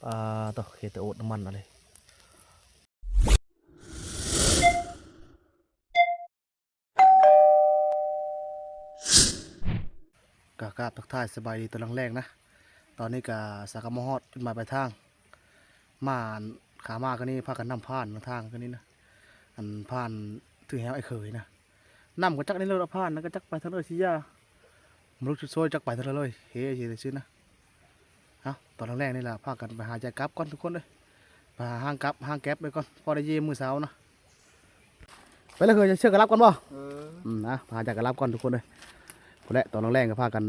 ປາໂທ້ ເຂດແຕ່ໂອດນ້ຳມັນອັນນີ້. ກະກາບທັກທາຍສະບາຍດີຕອນແລງໆນະ. ຕອນນີ້ກະສາກະມາຮອດຈຸດໝາຍປາຍທາງ. ມາ ອັນ ຂາມາກະນີ້ພາກັນນຳຜ່ານທາງກະນີ້ນະ, ອັນ ຜ່ານຖືກແຮວໄອ້ເຂີຍນະ. ນ້ຳກະຈັກນີ້ເລີຍ ຜ່ານນະ ກະຈັກໄປທາງເອີຊິຢາ ບໍ່ຮູ້ຈຸດໂຊຍ ຈັກໄປທາງເລີຍ ເຮຊິຊື່ນະ. ເອົ້າ ຕອນແລງໆນີ້ລະ ພາກັນໄປຫາຢາກັບກ່ອນທຸກຄົນເອີຍ. ໄປຫາຫ້າງກັບ ຫ້າງແກັບໄປກ່ອນ ພໍໄດ້ເຢ້ມມື້ເຊົ້ານະ. ໄປລະເຮີຍ ເຊື່ອກະລັບກ່ອນບໍ່? ເອີ ອືມ ນະ ຫາຢາກະລັບກ່ອນທຸກຄົນເອີຍ. ພຸ້ນແຫຼະ ຕອນແລງໆກະພາກັນ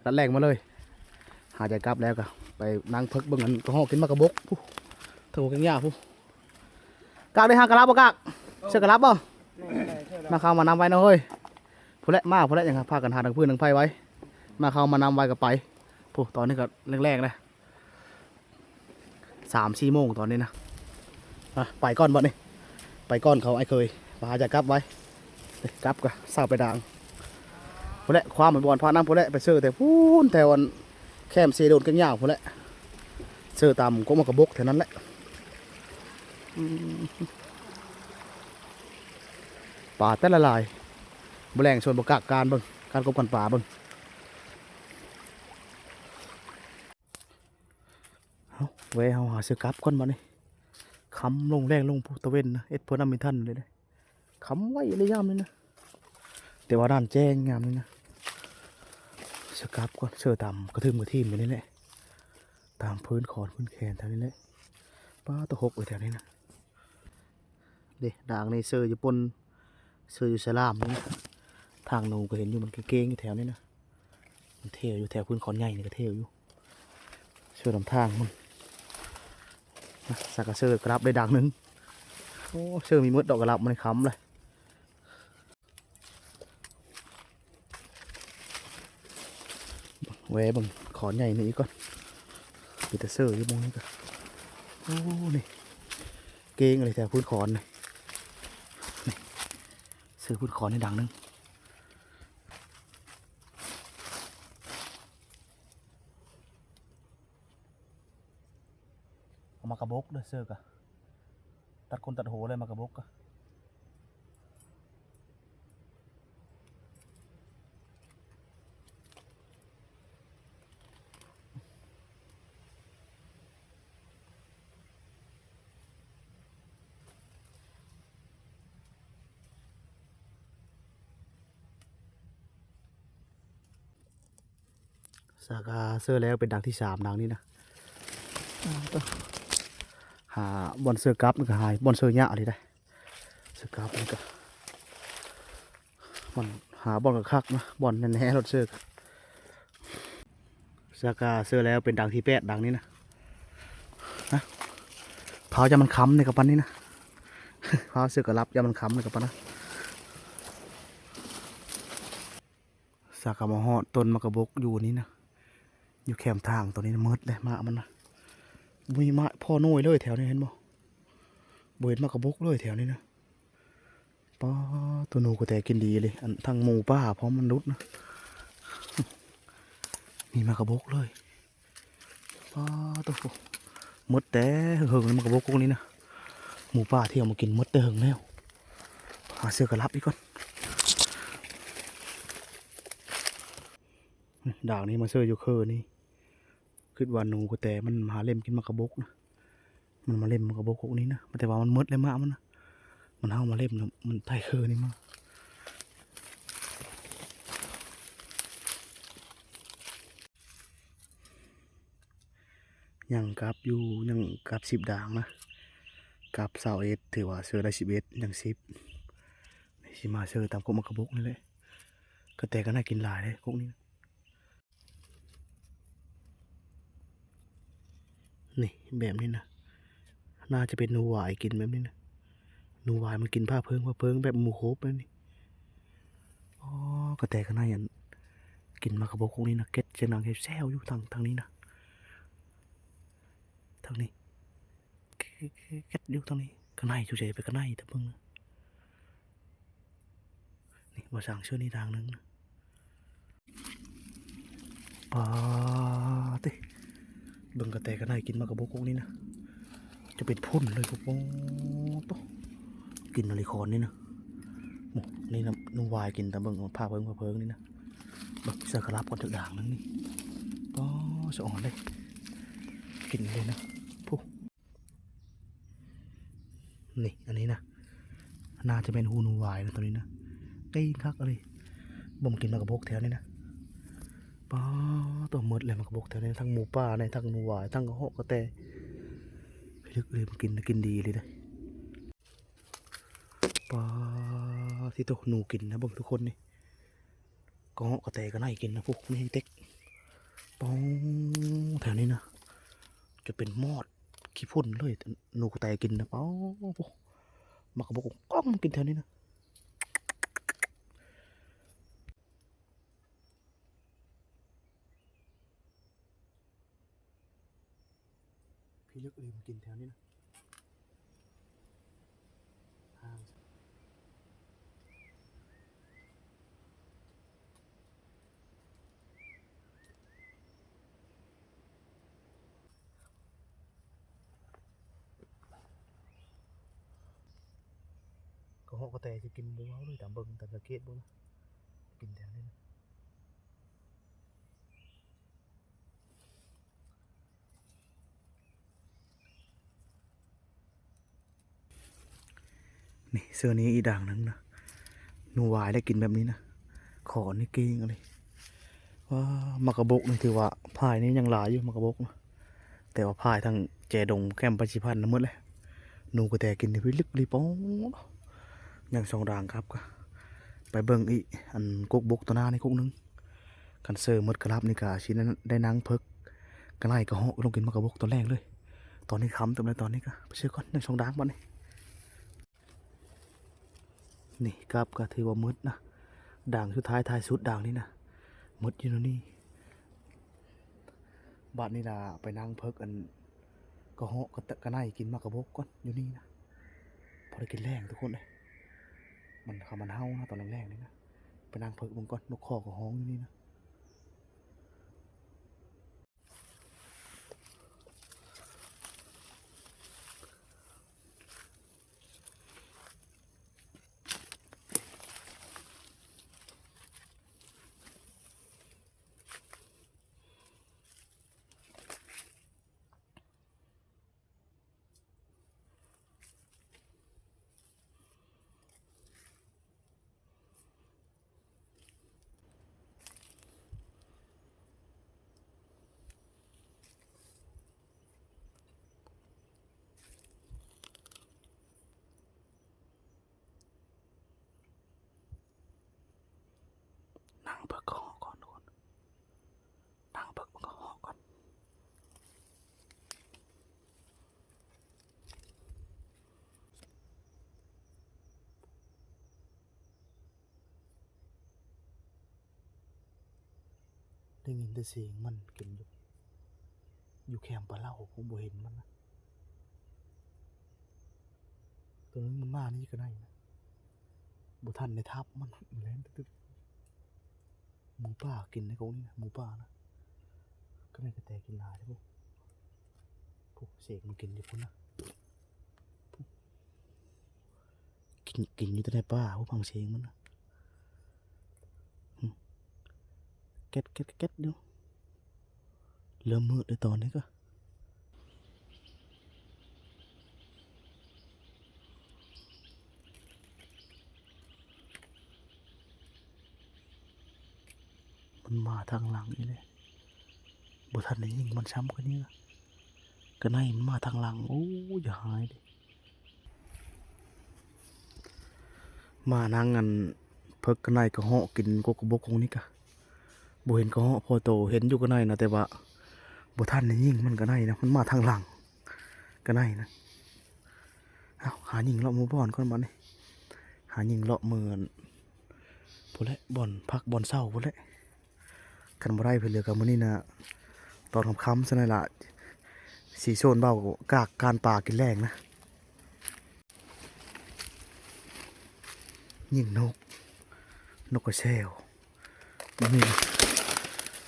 ລັດແລ່ງມາເລີຍ ຫາຢາກັບແລ້ວກະໄປນັ່ງເພິກເບິ່ງ ອັນ ກະຮອກກິນໝາກກະບົກພຸ້ນ ເທິງຫົວແກງຫຍ້າພຸ້ນ. ກາກ ໄດ້ຫາກະລັບບໍ່ກາກ? ເຊື່ອກະລັບບໍ່? ມາເຂົ້າມານຳໄວເນາະເຮີຍ. ພຸ້ນແຫຼະ ມາພຸ້ນແຫຼະ ຍັງພາກັນຫາທັງຟືນທັງໄຟໄວ. ມາເຂົ້າມານຳໄວກະໄປ. ພຸ້ນ ຕອນນີ້ກະແລງໆແລ້ວ ສາມສີ່ໂມງຕອນນີ້ນະ. ອະ ໄປກ່ອນບັດນີ້ ໄປກ່ອນເຂົາໄອ້ເຂີຍ ໄປຫາຢາກັບໄວ້. ກັບກະເຊົາໄປດາງພຸ້ນແຫຼະ ຄວາມໄປບ່ອນພານຳພຸ້ນແຫຼະ ໄປເຊີແຕ່ພຸ້ນ ແຖວ ອັນ ແຄມເຊໂດນແກງຍາວພຸ້ນແຫຼະ ເຊີຕາມກົກໝາກກະບົກແຖວນັ້ນແຫຼະ. ອືມ ປາແຕ່ລະຫຼາຍ ບໍ່ແລງຊວນບໍ່ກາກການເບິ່ງ ການກົບການປາເບິ່ງ. ເຮົາ ແວ່ເຮົາຫາເສື້ອກັບກ່ອນບັດນີ້ ຄ່ຳລົງແລງລົງພຸ້ນ ຕາເວັນນະ ເຮັດເພື່ອນຳມີທັນເລີຍເດ້. ຄ່ຳໄວເລີຍຍາມນີ້ນະ ແຕ່ວ່າດ້ານແຈ້ງຍາມນີ້ນະ. ເສື້ອກັບກ່ອນ ເຊີຕາມກະທຶມກະທີມຢູ່ນີ້ແຫຼະ ຕາມພື້ນຂອນພື້ນແຄນແຖວນີ້ແຫຼະ. ປາໂທ້ ຫົກເອີຍແຖວນີ້ນະ. ເດ້ ດາກນີ້ເຊີຢູ່ປົນ ເຊີຢູ່ສະຫຼາມນີ້ນະ. ທາງໜູກະເຫັນຢູ່ ມັນເກງໆຢູ່ແຖວນີ້ນະ ມັນເທວຢູ່ແຖວພື້ນຂອນໃຫຍ່ນີ້ກະເທວຢູ່ ເຊີນຳທາງມັນນະ. ສາກະເຊີກະລັບໄດ້ດາກໜຶ່ງ. ໂອ້ ເຊີມີໝົດດອກກະລັບ ມັນຄ່ຳເລີຍ. ແວ່ເບິ່ງຂອນໃຫຍ່ນີ້ອີກກ່ອນ ເປັນຕາເຊີຢູ່ໝ່ອງນີ້ກະ. ໂອ້ ນີ້ເກງເລີຍແຖວພື້ນຂອນນີ້ ນີ້ ເຊີພື້ນຂອນໃຫ້ດາກໜຶ່ງ. ເອົາໝາກກະບົກເດີ ເຊີກະ ຕັດກົ້ນຕັດຫົວເລີຍໝາກກະບົກກະ. ສາກະເຊີແລ້ວເປັນດາງທີສາມ ດາງນີ້ນະ. ຫາບ່ອນເຊີກັບນີ້ກະຫາບ່ອນເຊີຍາກອີ່ຫຼີໄດ໋. ເຊີກັບນີ້ກະ ມັນຫາບ່ອນຄັກໆນະ ບ່ອນແນ່ໆໂລດເຊີ. ສາກະເຊີແລ້ວເປັນດາງທີແປດ ດາງນີ້ນະ. ພາວຢ່າມັນຄ່ຳນີ້ກະປານນີ້ນະ ພາວເຊີກະລັບຢ່າມັນຄ່ຳນີ້ກະປານນະ. ສາກະມາຮອດຕົ້ນໝາກກະບົກຢູ່ນີ້ນະ ຢູ່ແຄມທາງໂຕນີ້ນະ ໝົດເລີຍໝາກມັນນະ. ບໍ່ມີໝາກພໍໜ່ວຍເລີຍແຖວນີ້ ເຫັນບໍ່? ບໍ່ເຫັນໝາກກະບົກເລີຍແຖວນີ້ນະ. ປາໂທ້ ໜູກະແຕກິນດີເລີຍ ອັນ ທັງໝູປ່າພ້ອມມັນຫຼຸດນະ. ມີໝາກກະບົກເລີຍ. ປາໂທ້ ໝົດແຕ່ເຫິງໆ ໝາກກະບົກກົກນີ້ນະ ໝູປ່າທ່ຽວມາກິນໝົດແຕ່ເຫິງແລ້ວ. ຫາເສື້ອກະລັບອີກກ່ອນ. ດາກນີ້ມາເຊີຢູ່ເຄີນີ້ ຄຶດວ່າໜູກະແຕມັນມາເລັມກິນໝາກກະບົກນະ. ມັນມາເລັມໝາກກະບົກກົກນີ້ນະ ແຕ່ວ່າມັນໝົດແລ້ວໝາກມັນນະ. ມັນເຫົ່າມາເລັມນະ ມັນໄຕ່ເຄີນີ້ມາ. ຍັງກັບຢູ່ ຍັງກັບສິບດາງນະ ກັບຊາວເອັດ ຖືວ່າເຊີໄດ້ສິບເອັດ ຍັງສິບ. ຊິມາເຊີຕາມກົກໝາກກະບົກນີ້ແຫຼະ. ກະແຕກະໜ້າກິນຫຼາຍເດ້ກົກນີ້. ນີ້ແບບນີ້ນະ ໜ້າຈະເປັນໜູຫວາຍກິນແບບນີ້ນະ. ໜູຫວາຍມັນກິນຜ້າເພີງ ຜ້າເພີງແບບໝູໂຄບແບບນີ້. ອໍ ກະແຕກະໄນ ອັນ ກິນໝາກກະບົກພວກນີ້ນະ ເກັດສຽງດັງແຊວໆຢູ່ທາງ ທາງນີ້ນະ ທາງນີ້ ເກັດຢູ່ທາງນີ້. ກະໄນ ສົງໄສໄປກະໄນຕາເບິ່ງ. ນີ້ ບໍ່ຊ່າງເຊື່ອນີ້ທາງໜຶ່ງນະ. ປາຕິ ເບິ່ງກະແຕກະໄນກິນໝາກກະບົກພວກນີ້ນະ ຈະເປັນພົ້ນເລີຍ ໂອ້ໂຕ ກິນນະລິຄອນນີ້ນະ. ໂອ້ ນີ້ນະ ໜູວາຍກິນ ຕາເບິ່ງ ພາເບິ່ງ ພາເບິ່ງນີ້ນະ. ເບິ່ງ ເສືອກະລັບກ່ອນ ຖືກດ່າງໜຶ່ງນີ້ ປາ ສະອອນເດ້ ກິນເລີຍນະ. ໂອ້ ນີ້ ອັນນີ້ນະ ໜ້າຈະແມ່ນຫູໜູວາຍນະ ໂຕນີ້ນະ ເກັ່ງຄັກອີ່ຫຼີ. ເບິ່ງ ມາກິນໝາກກະບົກແຖວນີ້ນະ ປາ ໂຕ ໝົດແລ້ວໝາກກະບົກແຖວນີ້ ທັງໝູປ່າແນ່ ທັງໜູວາຍ ທັງກະຮອກກະແຕ ພິລຶກອີ່ຫຼີ. ມັນກິນ ກິນດີອີ່ຫຼີເດ້ ປາ ຕິໂຕ ໜູກິນນະ ເບິ່ງທຸກຄົນນີ້. ກະຮອກກະແຕກະໄນກິນນະ ພວກນີ້ເຕັກ ປາ ແຖວນີ້ນະ ຈະເປັນມອດຂີ້ຝຸ່ນເລີຍ ໜູກະແຕກິນນະ. ປາ ໂອ້ ໝາກກະບົກກ້ອງກິນແຖວນີ້ນະ. ພິລຶກອີ່ຫຼີ ມາກິນແຖວນີ້ນະ ກະຮອກກະແຕຊິກິນບໍ່ເວົ້າເລີຍ ຕາມເບິ່ງ ຕາມສັງເກດເບິ່ງນະ ກິນແຖວນີ້ນະ. ນີ້ ເສືອນີ້ອີກດ່າງໜຶ່ງນະ ໜູວາຍໄດ້ກິນແບບນີ້ນະ ຂອນນີ້ເກັ່ງອີ່ຫຼີ. ວ້າ ໝາກກະບົກນີ້ຖືວ່າ ພາຍນີ້ຍັງຫຼາຍຢູ່ ໝາກກະບົກນະ ແຕ່ວ່າພາຍທາງແຈດົງແຄມປາຊີພັນນະໝົດແລ້ວ. ໜູກະແຕກິນນີ້ພິລຶກອີ່ຫຼີ ປາ ຍັງສອງດ່າງຄັບ ກະໄປເບິ່ງອີກ ອັນ ກົກບົກໂຕໜ້ານີ້ກົກໜຶ່ງ. ຄັນເສີໝົດກະລັບນີ້ກະຊິໄດ້ນາງເພິກ ກະໄນ ກະຮອກ ລົງກິນໝາກກະບົກຕອນແລງເລີຍ. ຕອນນີ້ຄ່ຳເຕີບແລ້ວ ຕອນນີ້ກະໄປເຊີກ່ອນ ຍັງສອງດ່າງບາດນີ້. ນີ້ ກັບກະຖືວ່າໝົດນະ ດ່າງສຸດທ້າຍ ທ້າຍສຸດດ່າງນີ້ນະ ໝົດຢູ່ແນວນີ້. ບາດນີ້ລະໄປນາງເພິກ ອັນ ກະຮອກ ກະ ກະໄນກິນໝາກກະບົກກ່ອນຢູ່ນີ້ນະ ພໍໄດ້ກິນແລງທຸກຄົນເອີຍ. ມັນ ຄັນມັນເຫົ່ານະຕອນແລງໆນີ້ນະ ໄປນາງເພິກເບິ່ງກ່ອນ ນົກຄໍກະຮ້ອງຢູ່ນີ້ນະ. ນາງເພິກກະຮອກກ່ອນທຸກຄົນ ນາງເພິກມັນກະຮອກກ່ອນ. ໄດ້ຍິນແຕ່ສຽງມັນກິນຢູ່ ຢູ່ແຄມປາເຫຼົ່າ ຜູ້ບໍ່ເຫັນມັນນະ. ໂຕໜຶ່ງມັນມານີ້ກະໄນນະ ບໍ່ທັນໄດ້ທັບມັນ ແລ່ນຕຶກໆ. ໝູປ່າກິນໃນກົກນີ້ນະ ໝູປ່ານະ. ກະໄນກະແຕກິນຫຼາຍເດ້ ໂອ້ ສຽງມັນກິນຢູ່ພຸ້ນນະ. ກິນ ກິນຢູ່ແຕ່ໃນປ່າ ຜູ້ຟັງສຽງມັນນະ ແກັດໆໆຢູ່. ເລີ່ມມືດແລ້ວຕອນນີ້ກະ ມັນມາທາງຫຼັງອີກແລ້ວ ບໍ່ທັນໄດ້ຍິງມັນຊ້ຳກະນີ້ ກະໄນມັນມາທາງຫຼັງ. ໂອ້ ຢ່າຮ້າຍເດ. ມານາງ ອັນ ເພິກກະໄນກະເຫາະກິນກົກກະບົກຂອງນີ້ກະ ບໍ່ເຫັນກະເຫາະພໍໂຕ ເຫັນຢູ່ກະໄນນະ ແຕ່ວ່າບໍ່ທັນໄດ້ຍິງມັນກະໄນນະ ມັນມາທາງຫຼັງກະໄນນະ. ເອົາ ຫາຍິງເລາະໝູ່ບ່ອນກ່ອນບາດນີ້ ຫາຍິງເລາະມື້ ອັນ ພຸ້ນແຫຼະ ບ່ອນພັກບ່ອນເຊົາພຸ້ນແຫຼະ. ຄັນບໍ່ໄດ້ເພິ່ນເຫຼືອກະມື້ນີ້ນະ ຕອນຄ່ຳໆຊັ້ນລະ ຊິຊວນເບົາກາກການປາກິນແລງນະ. ຍິງນົກ ນົກກະແຊວ ບໍ່ມີ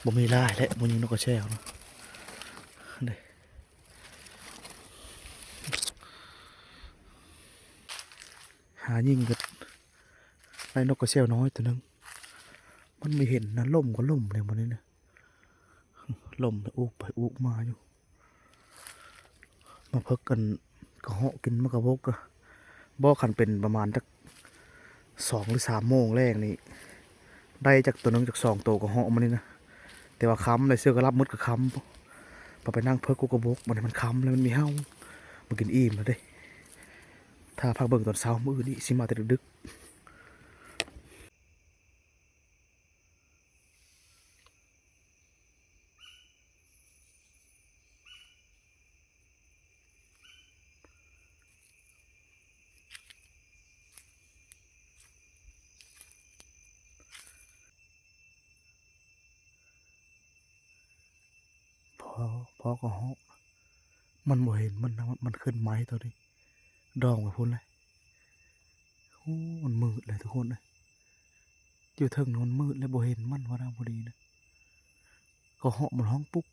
ບໍ່ມີຫຼາຍແຫຼະ ບໍ່ຍິງນົກກະແຊວນະ ເດ້. ຫາຍິງກໍໄດ້ນົກກະແຊວນ້ອຍໂຕໜຶ່ງ ມັນບໍ່ເຫັນນະ. ລົມກໍລົມແລ້ວມື້ນີ້ນະ ລົມແລ້ວອູກໄປອູກມາຢູ່. ມາເພິກອັນກະເຫາະກິນໝາກກະບົກກະ ບໍ່ ຄັນເປັນປະມານຈັກສອງຫຼືສາມໂມງແລງນີ້ ໄດ້ຈັກໂຕໜຶ່ງຈັກສອງໂຕກະເຫາະມື້ນີ້ນະ. ແຕ່ວ່າຄ່ຳແລ້ວ ເສືອກະຫຼັບໝົດກະຄ່ຳ ພໍໄປນັ່ງເພິກກົກກະບົກ ບັດນີ້ມັນຄ່ຳແລ້ວ ມັນມີເຫົ່າ ມາກິນອີ່ມແລ້ວເດ້. ຖ້າພັກເບິ່ງຕອນເຊົ້າມື້ອື່ນອີກ ຊິມາແຕ່ດຶກໆ. ພໍ ພໍກະເຫາະ ມັນບໍ່ເຫັນມັນນະ ມັນຂຶ້ນໄໝໂຕນີ້ ດອງໄປພຸ້ນແຫຼະ. ໂອ້ ມັນມືດແລ້ວທຸກຄົນເອີຍ ຢູ່ເທິງນັ້ນມັນມືດແລ້ວ ບໍ່ເຫັນມັນວ່ານະ ພໍດີນະ ກະເຫາະມັນຮ້ອງປຸກ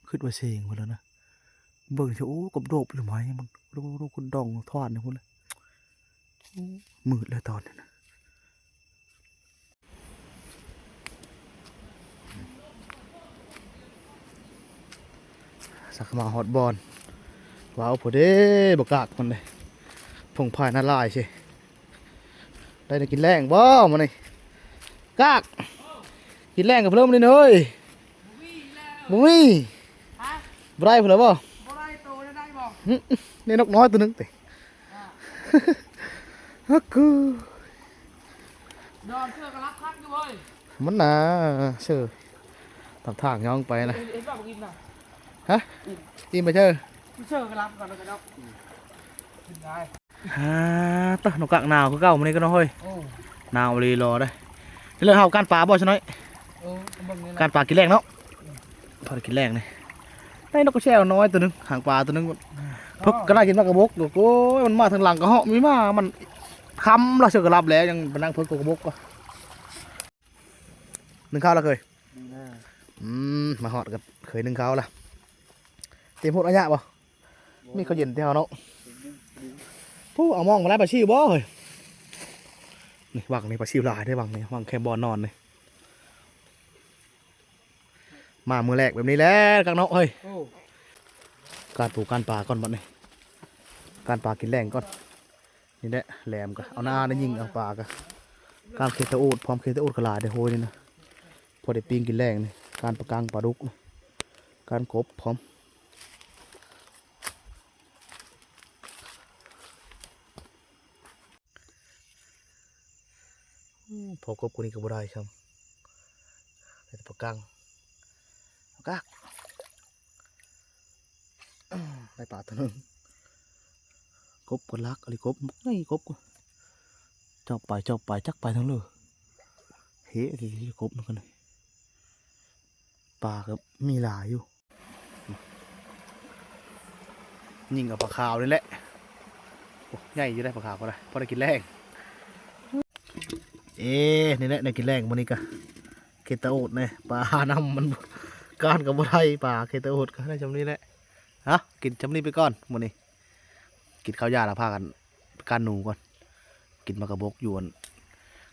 ໆ ຄິດວ່າເສງເພິ່ນແລ້ວນະ. ເບິ່ງຊິ ໂອ້ ກອບໂດບຢູ່ໄໝມັນ ໂດບໆ ຂຶ້ນດອງທວານຢູ່ພຸ້ນແຫຼະ. ໂອ້ ມືດແລ້ວຕອນນີ້ນະ. ສັກມາຮອດບ່ອນ ວ້າວ ພໍດີ ບັກກາກມັນເດ້ ພົງພາຍນາລາຍຊິ. ໄດ້ແນວກິນແລງບໍ່ມື້ນີ້ ກາກ? ກິນແລງກັບເພິ່ນມື້ນີ້ເອີຍ ບໍ່ມີ. ບໍ່ໄດ້ເພິ່ນແລ້ວບໍ່? ບໍ່ໄດ້ໂຕໄດ້ບໍ່? ຫຶ ນີ້ນົກນ້ອຍໂຕໜຶ່ງຕິ. ອ່າ ຮັກກູ ດອນເຊື່ອກະລັບຄັກຢູ່ເວີຍ ມັນໜາເຊື່ອ ຕາມທາງຍ່ອງໄປນະ. ເຫັນ ເຫັນບໍ່ ບໍ່ກິນນະ? ຮະ? ອີ່ມ ອີ່ມໄປເຊີ ເຊີກະລັບກ່ອນແລ້ວກັນເນາະ. ກິນໄດ້. ອ່າ ຕະ ນົກກາກໜາວຄືເກົ່າມື້ນີ້ກະເນາະເຮີ້ຍ. ໂອ້ ໜາວອີ່ຫຼີຫຼໍ່ເດ້. ຊິເລີກເຮົາການປາບໍ່ຊະໜ້ອຍ? ເອີ ເບິ່ງນີ້ແຫຼະ ການປາກິນແລງເນາະ. ອືມ ພໍໄດ້ກິນແລງນີ້ ໄດ້ນົກກະແຊວນ້ອຍໂຕໜຶ່ງ ຫາງປາໂຕໜຶ່ງ. ເພິກກະໄດ້ກິນໝາກກະບົກ. ໂອ້ຍ ມັນມາທາງຫຼັງກະເຫາະມີມາ ມັນຄ່ຳລະ ເຊື່ອກະຫຼັບແລ້ວ ຍັງໄປນັ່ງເພິກກົກກະບົກ. ໜຶ້ງເຂົ້າລະເຄີຍ? ອືມ ມາຮອດກະເຄີຍໜຶ້ງເຂົ້າລະ. ເຕັມຫົດອາຍະບໍ່? ມີເຂົ້າເຢັນແຕ່ເຮົາເນາະ. ຜູ້ເອົາມອງມາໄດ້ປາຊິວບໍ່ເຮີ້ຍ? ນີ້ວັງນີ້ປາຊິວຫຼາຍເດ້ ວັງນີ້ ວັງແຄມບ່ອນນອນນີ້. ມາມື້ແລກແບບນີ້ແຫຼະຄັກເນາະເຮີ້ຍ. ໂອ້ ການປູການປາກ່ອນບັດນີ້ ການປາກິນແລງກ່ອນ. ນີ້ແຫຼະ ແຫຼມກະເອົາໜ້າໄດ້ຍິງເອົາປາກະ ການເຄຕາໂອດ ພ້ອມເຄຕາໂອດກະຫຼາຍເດ້ໂຫຍນີ້ນະ. ພໍໄດ້ປີ້ງກິນແລງນີ້ ການປາກັງປາດຸກ ການກົບພ້ອມ. ພໍກົບກວ່ານີ້ກະບໍ່ໄດ້ຊ້ຳ ໄດ້ແຕ່ປາກັງ ປາກາກ. ໄດ້ປາໂຕໜຶ່ງ ກົບກະລັກອີ່ຫຼີ ກົບບັກໃຫຍ່ ກົບ ຈອບໄປ ຈອບໄປ ຈັກໄປທາງເລີ. ເຮ ກົບນຳກັນ ປາກະມີຫຼາຍຢູ່. ຍິງເອົາປາຂາວນີ້ແຫຼະ. ໂອ້ ໃຫຍ່ຢູ່ເດ້ປາຂາວກະໄດ້ ພໍໄດ້ກິນແລງ. ເອ ນີ້ແຫຼະແນວກິນແລງມື້ນີ້ກະ ເຄຕາໂອດແນ່ ປາຫານ້ຳມັນ ການກະບໍ່ໄດ້ ປາເຄຕາໂອດກະໄດ້ຊ່ຳນີ້ແຫຼະ. ເອົາ ກິນຊ່ຳນີ້ໄປກ່ອນມື້ນີ້ ກິນເຂົ້າຢາລະພາກັນ ການໜູກ່ອນ ກິນໝາກກະບົກຢູ່ອັນ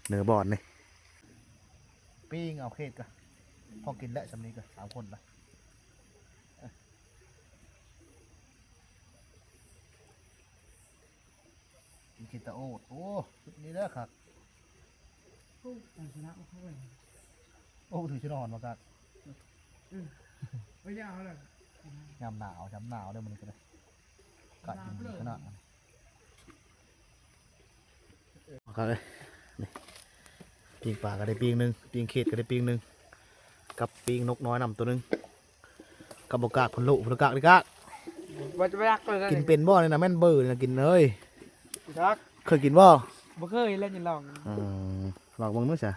ເໜືອບ່ອນນີ້. ປີ້ງເອົາເຄດກະ ພໍກິນແຫຼະຊ່ຳນີ້ກະ ສາມຄົນລະ. ກິນເຄດຕາໂອດ ໂອ້ ຊຸດນີ້ເດີຄັກ. ໂອ້ ຖືຊິນອນວ່າຄັກ ອື ບໍ່ຢາກເອົາແລ້ວ ຍາມໜາວ ຍາມໜາວເດີມື້ນີ້ກະໄດ້ ກະກິນດີຂະໜາດ. ຄັກເອີຍ ນີ້ ປີ້ງປາກະໄດ້ປີ້ງໜຶ່ງ ປີ້ງເຄດກະໄດ້ປີ້ງໜຶ່ງ ກັບປີ້ງນົກນ້ອຍນຳໂຕໜຶ່ງ ກັບບັກກາກພຸ້ນ ລູກ ບັກກາກນີ້ກາກ ບໍ່ຈະໄປຮັກເລີຍ ກິນເປັນບໍ່ນີ້ນະ ແມ່ນເບີນີ້ນະ ກິນເອີຍ ຈັກ ເຄີຍກິນບໍ່? ບໍ່ເຄີຍ ແລ້ວຈະລອງ ອືມ ລອງເບິ່ງດູຊະ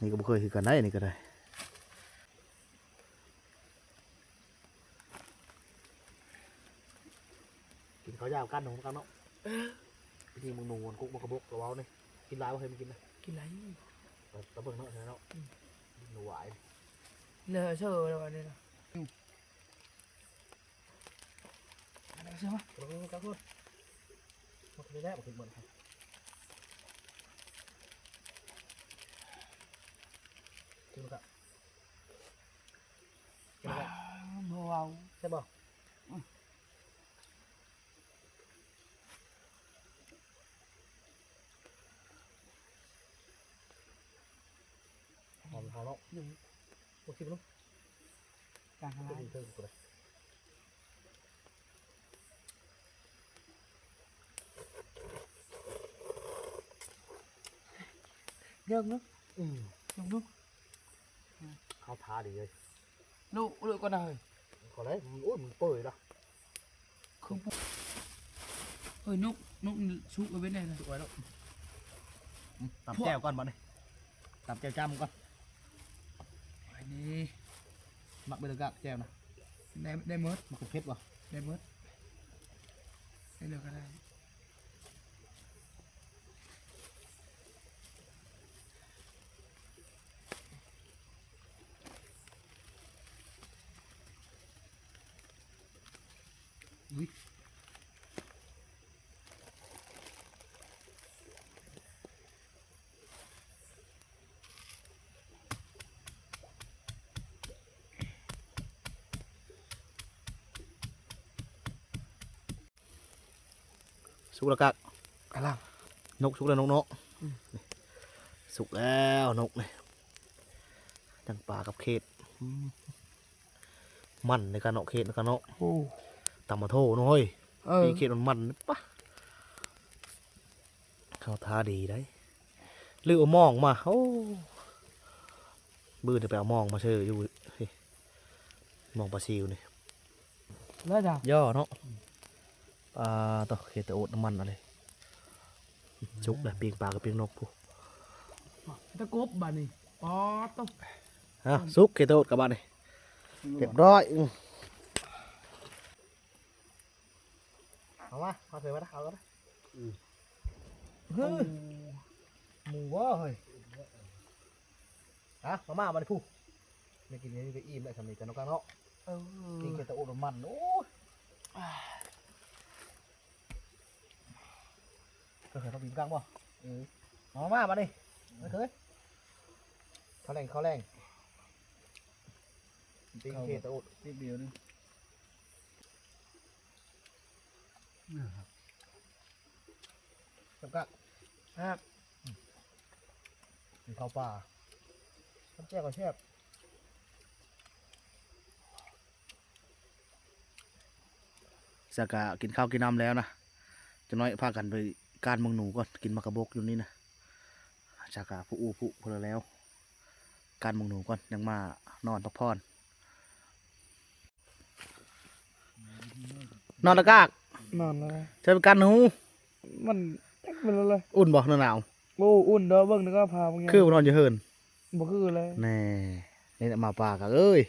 ນີ້ກະບໍ່ເຄີຍຄືກັນໄດ໋ ນີ້ກະໄດ້. ກິນເຂົ້າຢາມກັນໜູກັນເນາະ ເອີ ວິທີໝຶກໜູ ກົກໝາກກະບົກກະເວົ້ານີ້ ກິນຫຼາຍບໍ່? ເຄີຍມາກິນນະ ກິນຫຼາຍ ຕາເບິ່ງເນາະ ເນາະ ອືມ ໜູຫວາຍ ເລີເຊີແລ້ວອັນນີ້ນະ. ໃຊ່ມະ ໂອ້ ກັບພຸ້ນ ໝົດເລີຍແຫຼະ ບໍ່ເຫັນໝົດ ກິນກະ ກິນກະ ບໍ່ເວົ້າ ແຊບບໍ່? ອືມ ຫອມເຮົາເນາະ ອືມ ບໍ່ກິນເນາະ ການທະລາຍ ເດີກເນາະ ອືມ ເດີກເນາະ ເຮົາທາດີເລີຍ ລູກ ລູກກ່ອນນະເຮີ້ຍ ຂໍໄດ້ ໂອ້ຍ ມັນເປີຍລະ ຄື ເຮີ້ຍ ນົກ ນົກສຸກເອົາໄວ້ໄດ້ນະ ສຸກໄວ້ແລ້ວ ອືມ ຕຳແຈ່ວກ່ອນບັດນີ້ ຕຳແຈ່ວຈ້ຳກ່ອນ ອັນນີ້ ມັກເບີດກະແຈ່ວນະ ໄດ້ ໄດ້ໝົດ ມັກເຜັດບໍ່? ໄດ້ໝົດ ໄດ້ເລີຍກະໄດ້. ສຸກແລ້ວກະກຳລັງ ນົກສຸກແລ້ວນົກເນາະ ອືມ ສຸກແລ້ວນົກນີ້ ຈັ່ງປາກັບເຂດ ອືມ ມັນໃນກະເນາະ ເຂດໃນກະເນາະ ໂອ້ ຕຳມະໂທເນາະເຮີ້ຍ ເອີ ປີເຂດມັນໆ ປະ ເຂົາທ່າດີໄດ໋ ລືເອົາມອງມາ ໂອ້ ບືນໄປເອົາມອງມາເຊີຢູ່ ມອງປາຊິວນີ້ ແລ້ວຈ້ະ ຍໍເນາະ ປາໂຕ ເຂດຕະໂອດນ້ຳມັນເອົາເລີຍ ສຸກແລ້ວ ປີ້ງປາກັບປີ້ງນົກພຸ້ນ ຕະກົບບາດນີ້ ປາໂຕ ເອົາ ສຸກ ເຂດຕະໂອດກັບບາດນີ້ ຮຽບຮ້ອຍ ເອົາມາ ມາເທີມາ ເອົາກັນ ອືມ ເຮີ້ຍ ໝູບໍ່ເຮີ້ຍ ຮະ ມາ ມາບາດນີ້ພຸ້ນ ໄດ້ກິນນີ້ກະອີ່ມແລ້ວ ຊ່ຳນີ້ກະເນາະ ເອີ ກິນແຕ່ໂອດມັນ ໂອ້ຍ ເຄີຍເຂົ້າປີນກາງບໍ່? ເອີ ມາ ມາບາດນີ້ ເຄີຍ ເຂົ້າແລງ ເຂົ້າແລງ ຕີນເຂດຕະໂອດ ຕີນດຽວໜຶ່ງ ແຊບກະ ແຊບ ອືມ ກິນເຂົ້າປ່າ ກັບແຈ່ວກະແຊບ. ຈາກກະກິນເຂົ້າກິນນ້ຳແລ້ວນະ ຈັກໜ້ອຍພາກັນໄປການເບິ່ງໜູກ່ອນ ກິນໝາກກະບົກຢູ່ນີ້ນະ ຈາກກະຜູ້ອູ້ຜູ້ຜູ້ແລ້ວ ການເບິ່ງໜູກ່ອນ ຍັງມານອນພັກຜ່ອນ ນອນລະກາກ ນອນລະ ເຊີນໄປການໜູ ມັນຈັກເປັນລະ ອຸ່ນບໍ່ ໜາວ ໂອ້ ອຸ່ນເດີ ເບິ່ງເດີ ຜ້າເບິ່ງ ຄືບໍ່ນອນຢູ່ເຮືອນ ບໍ່ຄືແລ້ວ ແນ່ ນີ້ແຫຼະໝາປ່າກະເອີຍ.